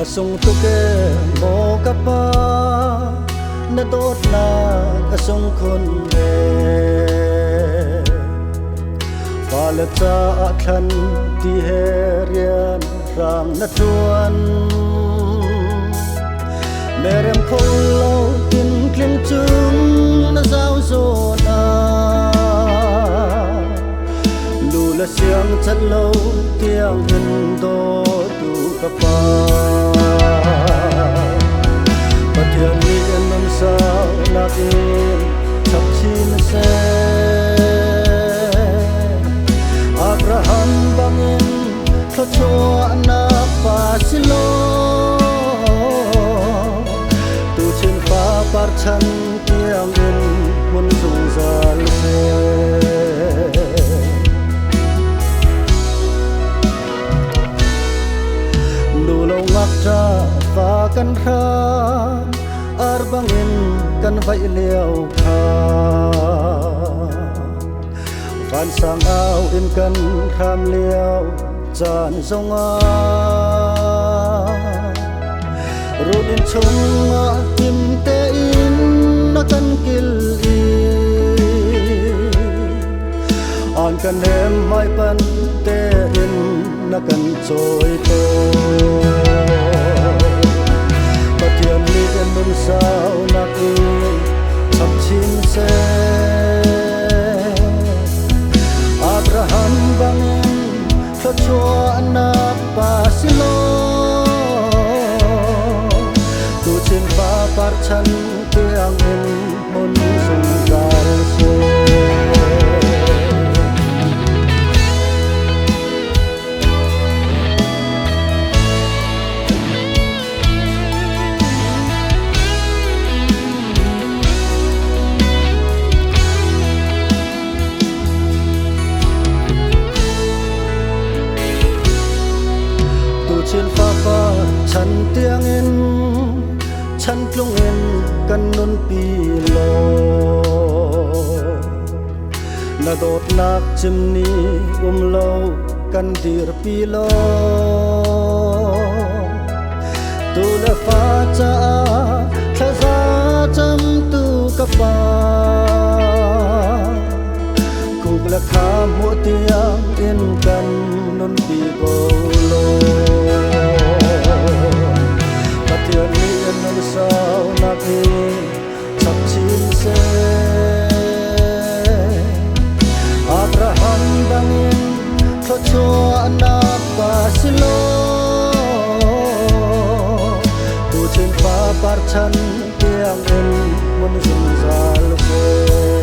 A sung tuk e maw ka pa, na dawtnak a sung khun ve. Fale caah thlan ti he rian hrang na ṭuan. Merem kho lo tin tling cung na zau zawn ah. Lu le siang cat lo tiang in dawtu ka pa. Pathian nih nun sau nakin chap chin seh. Abraham bangin thluachuahnak pa si law, tuchin fa par chan tiangin hmun zungzal seh. Nu lo ngakṭa fa kan hram, ar bangin kan vaih lio kha. Vansang au in kan hram lio caan zongah, run inn chungah him tein na kan kil i an kan hem hmaipan tein na kan cawi tawn. Pathian nih nun sau nakin chap chin seh. Abraham bangin thluachuahnak pa si law, tuchin fa par chan tiangin hmun zungzal seh. Tuchin fapa chan tiangin chan tlungin kan nunpi law, na dawtnak chimni um lo kan dirpi law, tu le fa caah thlaza camtu ka pa, khuk le kha hmuh tiang in kan nunpi ko law. Pathian nih nun sau nakin chap chin seh. Abraham bangin thluachuahnak pa si law, tuchin fa par chan tiangin mun zungzal seh.